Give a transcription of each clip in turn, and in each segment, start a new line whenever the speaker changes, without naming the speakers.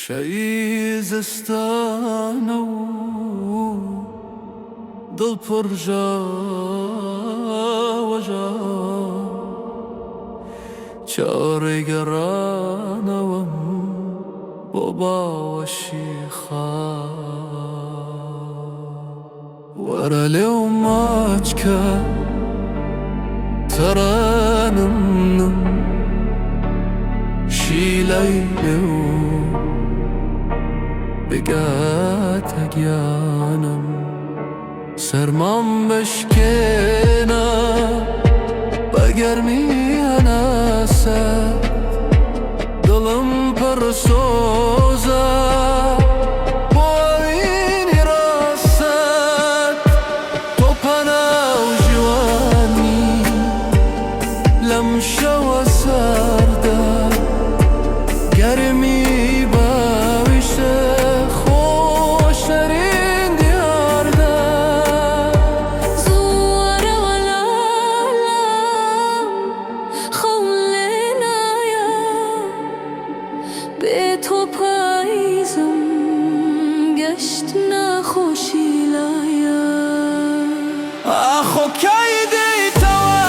شەوی زستانە و دڵ پڕ ژاوەژاو، چاوەڕێی گەڕانەوەم بۆ باوەشی خاک. وەرە لێو ماچ کە تەڕانم نم شیلەی لێو بگاتە گیانم سەرمام بشکێنە بە گەرمی هەناسەت دڵم پڕ سۆزە بۆ ئەوینی ڕاستت تۆ پەنا و ژوانی لەم شەوە سەردە گەرمی باویشت خۆشترین دیاردە.
زوو وەرەوە لالام خەوم لێ نایە بێ تۆ پایزم گەشت ناخۆشی لایە.
ئاخۆ کەی دێیتەوە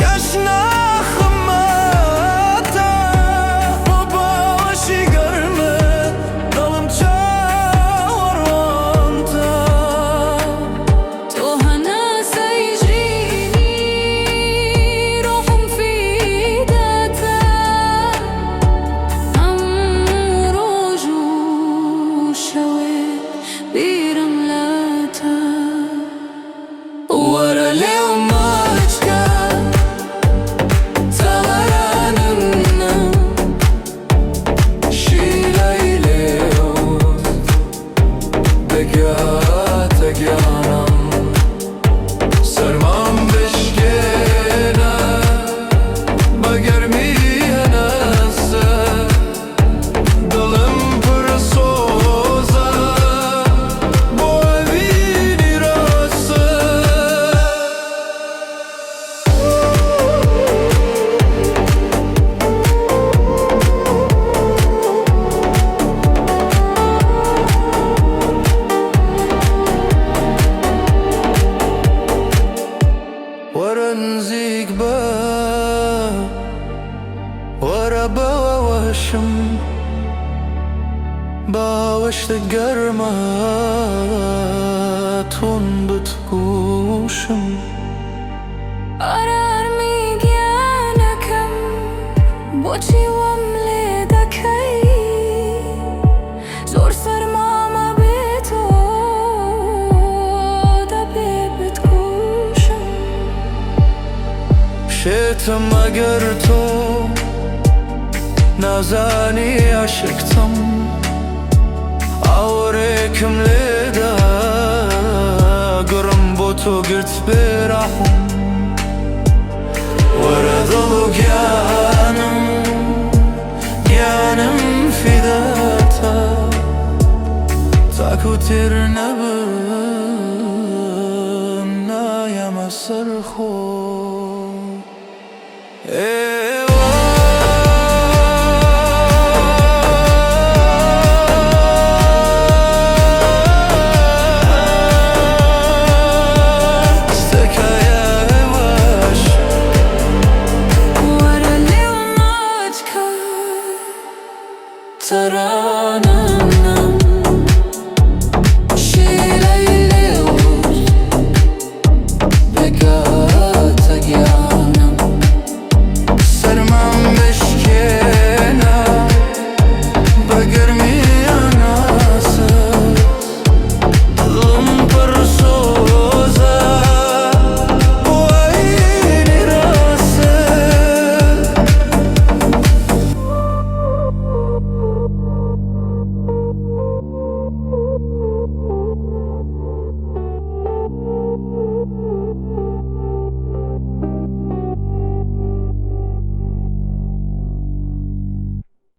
گەشت ناخمەتە بۆ باوەشی گەرمت دڵم چاوەڕوانتە.
تۆ هەناسەی ژینی ڕۆحم فیداتە هەم ڕۆژ و شەوێ بیرم لاتە.
وەرە لێو ماچ کە تەوەرانم شیلەی لێوت دەگاتە گیانم سەرمام بشکێنە بە گەرمی هەناسەت دڵم پڕ سۆزە بۆ ئەوینی ڕاستت. وەرە نزیک بە وەرە باوەشم باوەشت گەرمە تون بتگوشم.
ئارامی گیانەکەم بۆچی وام لێ دەکەی زۆر سەرمامە بێ تۆ دەبێ بتکوژم.
شێتم ئەگەر تۆ نازانی عاشقتم ئاورێکم لێدا گڕم بۆ تۆ گرت بێڕەحم وەرە دڵ و گیانم گیانم فیداتە تاکو تێر نەبم نایەمە سەر خۆ. تکایە ئێوەش.
وەرە لێو ماچ کە تەرانە.